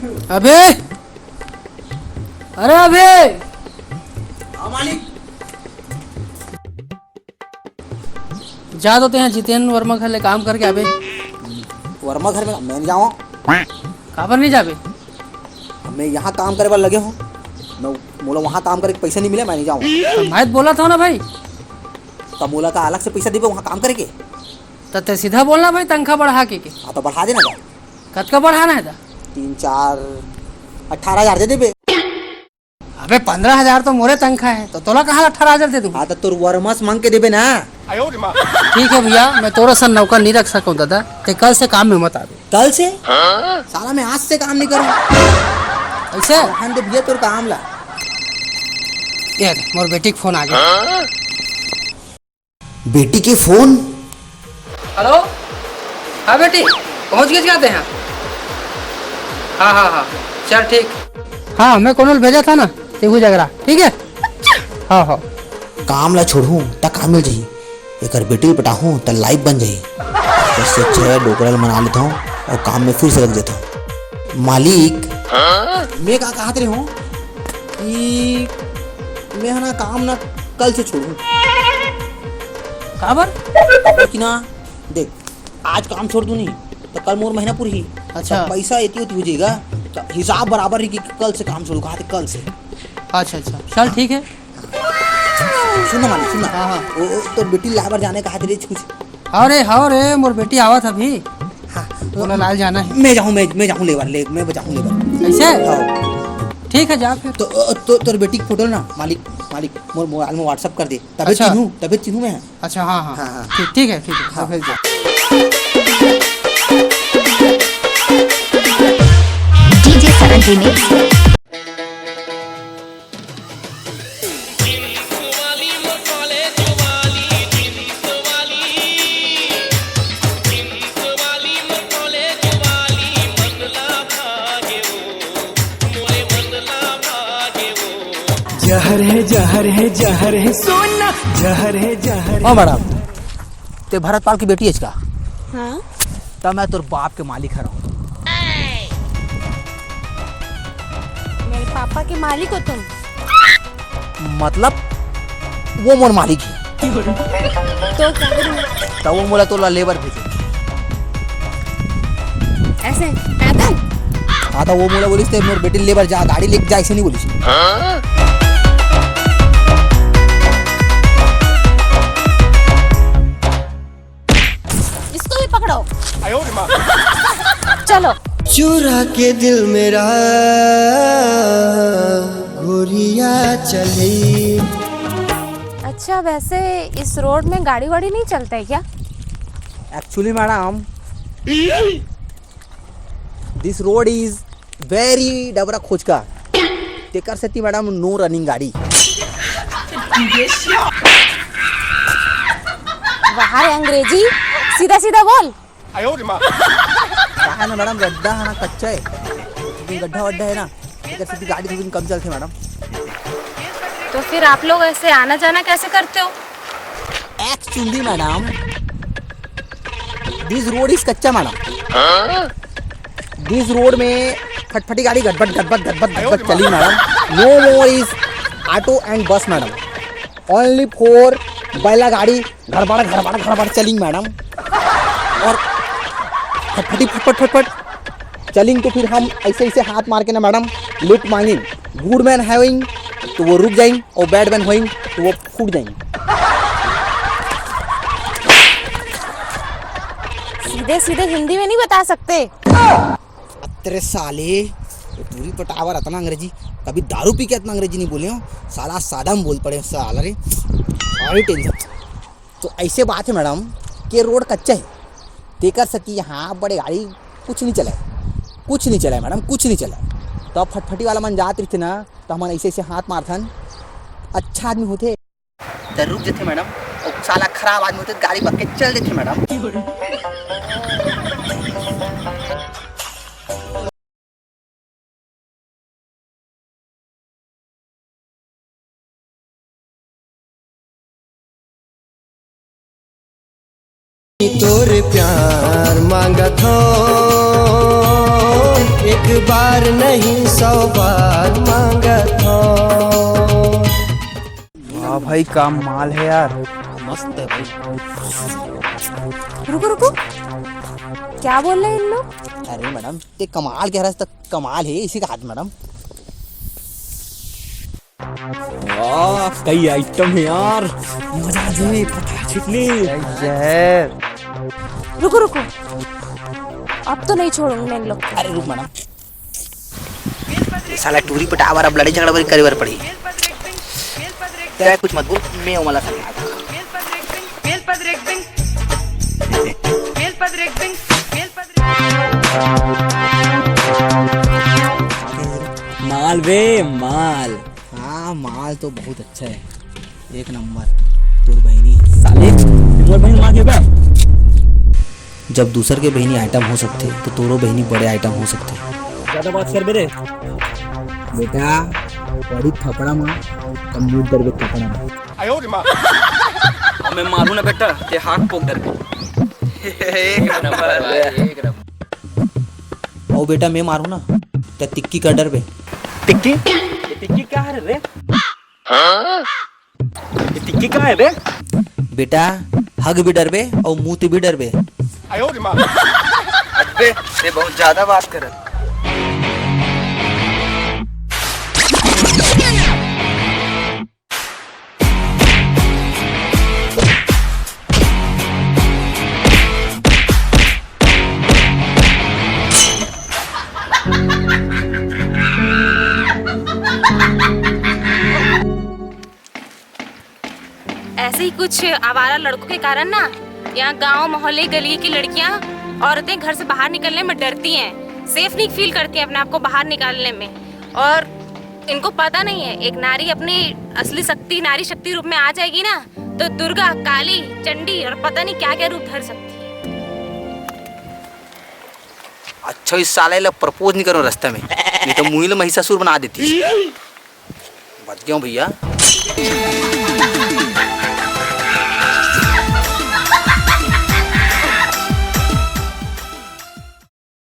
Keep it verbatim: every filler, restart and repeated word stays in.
अबे, अरे अबे। हाँ मालिक। जा तो तेहा जितेन वर्मा घर ले काम करके आबे। वर्मा घर में मैं नहीं जाऊँ। काबर नहीं जाबे? मैं यहाँ काम करे बर लगे हूँ। मैं, मोला वहाँ काम करे के पैसा नहीं मिले, मैं नहीं जाऊँ। तो मैं तो बोला था ना भाई। तो मोला का अलग से पैसा देबे वहाँ काम करे के? तो ते सीधा बोलना भाई, तनखा बढ़ा के, के। हाँ, तो बढ़ा देना भाई। कतका बढ़ाना है ता? तीन, चार, अठारह हजार दे देबे। अबे, पन्द्रह हजार तो मोरे तनखा है, तो तोला कहाँ अठारह हजार दे दूँ? हाँ, तो तोर वर्मस मांग के देबे ना। ठीक है भैया, मैं तोरा सन नौकर नहीं रख सकूँ दादा, ते कल से काम में मत आबे। कल से? साला, मैं आज से काम नहीं करूँ। ऐसे? रहन दे भैया तोर काम ला। ये देख, मोर बेटी के फोन आ गया। बेटी के फोन। हेलो, हाँ बेटी, पहुँच गए जाते हैं। हाँ, हाँ, हाँ, चल ठीक। हाँ, मैं कोनो ल भेजा था ना, तेहू जगरा, ठीक है। हाँ, हाँ। काम ला छोड़हूँ त काम मिल जाही, एकर बेटी ल पटाहूँ त लाइफ बन जाही। इससे अच्छा है डोकरा ल मना लेता हूँ और काम में फिर से लग जाता हूँ। मालिक, मैं का कहत रहे हूँ कि मैं है ना काम ना कल से छोड़हूँ। काबर? कि ना, देख, आज काम छोड़ दूँ नहीं तो कल मोर महीना पूरी। अच्छा। तो पैसा एती ओती हो जाएगा, तो हिसाब बराबर ही कि कल से काम शुरू, कहा थे कल से। अच्छा, अच्छा, चल ठीक है। सुन ना मालिक, सुन ना। हाँ, हाँ। वो, वो तो बेटी लाए बर जाने कहा थे कुछ। अरे हाँ रे, मोर बेटी आवत अभी। हाँ। बोला लाल जाना है। मैं जाऊँ, मैं, मैं जाऊँ लेबर, ले, मैं जाऊँ लेबर। ऐसे? हाँ। ठीक है, जा फिर। तो, तो तोर बेटी के फोटो ना मालिक, मालिक मोर मोबाइल में WhatsApp कर दे, तभी अच्छा। चिन्हूँ, तभी चिन्हूँ मैं। अच्छा, हाँ, हाँ। हाँ, हाँ। ठीक, ठीक है, ठीक है। हाँ। भेज दो। डीजे सरन रिमिक्स। जहर है, जहर है, जहर है, सोना, जहर है, जहर है। हाँ मैडम, ते भरत पाल की बेटी है इसका? हाँ। तब मैं तोर बाप के मालिक हरहूँ। मेरे पापा के मालिक हो तुम? मतलब, वो मोर मालिक है। तो क्या करूँ? तो वो मोला तोला लेबर भेजे। ऐसे पैदल? हाँ, तो वो मोला बोलिस ते मोर बेटी लेबर जा, गाड़ी लेके जा, ऐसे नहीं बोलिस। इसको भी पकड़ो। चलो। चुरा के दिल मेरा गोरिया चली। अच्छा, वैसे इस रोड में गाड़ी वाड़ी नहीं चलता है क्या? Actually madam, this road is very डबरा खोचका, तेकर सेती मैडम no running गाड़ी। वाह रे अंग्रेजी, सीधा सीधा बोल। काहे ना मैडम, रद्दा है ना, कच्चा है, लेकिन गड्ढा वड्ढा है ना, तेकर सेती गाड़ी थोड़ी कम चलते मैडम। तो फिर आप लोग ऐसे आना जाना कैसे करते हो? Actually madam, this road is कच्चा मैडम। This road में फटफटी गाड़ी गटबट गटबट गटबट गटबट चली madam. No more is auto and bus madam, only for बैला गाड़ी गड़बड़ गड़बड़ गड़बड़ चलिंग मैडम। और फटफटी फटफट फटफट चलिंग तो फिर हम ऐसे ऐसे हाथ मार के ना मैडम लिफ्ट मांगिंग, गुड मैन हैविंग तो वो रुक जाइंग और बैड मैन होइंग तो वो फूट जाइंग। सीधे सीधे हिंदी में नहीं बता सकते? अतरे साले, ये टूरी पटावर अतना अंग्रेजी, कभी दारू पी के अतना अंग्रेजी नहीं बोले हो साला, सादा में बोल पड़े हो साला रे, भारी टेंशन। तो ऐसे बात है मैडम कि रोड कच्चा है, तेकर सेती यहाँ बड़े गाड़ी कुछ नहीं चला है, कुछ नहीं चला है मैडम, कुछ नहीं चला है। तो अब फटफटी वाला मन जात रहिथे ना, तो हमन ऐसे ऐसे हाथ मारथन, अच्छा आदमी होथे त रुक जथे मैडम, और साला खराब आदमी होथे त गाड़ी बक के चल देथे मैडम। तोरे प्यार मांगत हो, एक बार नहीं सौ बार मांगत हो। वाह भाई, का माल है यार। मस्त है भाई। रुको रुको, क्या बोल रहे हैं इन लोग? अरे मैडम, ते कमाल कह रहा है, तो कमाल है इसी का हाथ मैडम। वाह, कई आइटम है यार। मजा आ जाए, पता है कितनी। रुको रुको, अब तो नहीं छोड़ूंगी मैं इन लोग को। अरे रुक मैडम, ये साला टूरी पटावर अब लड़ाई झगड़ा बड़ी करे बर पड़ी। तै कुछ मत बोल, मैं वाला समझा। माल बे माल। हाँ, माल तो बहुत अच्छा है, एक नंबर। तोर बहनी है। साले, मोर बहन मार के बा। जब दूसर के बहनी आइटम हो सकते, तो तोरो बहनी बड़े आइटम हो सकते। ज्यादा बात कर बे रे। बेटा, बड़ी थपड़ा मार, कम मुंह डरबे थपड़ा मार। अब मैं मारू ना बेटा, ते हाथ पोक डरबे। एक नंबर भाई, एक नंबर। और बेटा, मैं मारू ना, ते तिक्की कर डरबे। टिक्की? ये टिक्की क्या है रे? ये टिक्की क्या है बे? बेटा, हग भी डरबे और मूत भी डरबे। अबे, ये बहुत ज्यादा बात कर। ऐसे ही कुछ आवारा लड़कों के कारण ना, यहाँ गांव, मोहल्ले, गली की लड़कियां, औरतें घर से बाहर निकलने में डरती हैं, सेफ नहीं फील करती हैं अपने आप को बाहर निकालने में। और इनको पता नहीं है, एक नारी अपनी असली शक्ति, नारी शक्ति रूप में आ जाएगी ना, तो दुर्गा, काली, चंडी और पता नहीं क्या क्या रूप धर सकती है। अच्छा, इस साले ला प्रपोज नहीं करो रास्ते में, नहीं तो मुही ला महिषासुर बना देती। बच गया हूँ भैया।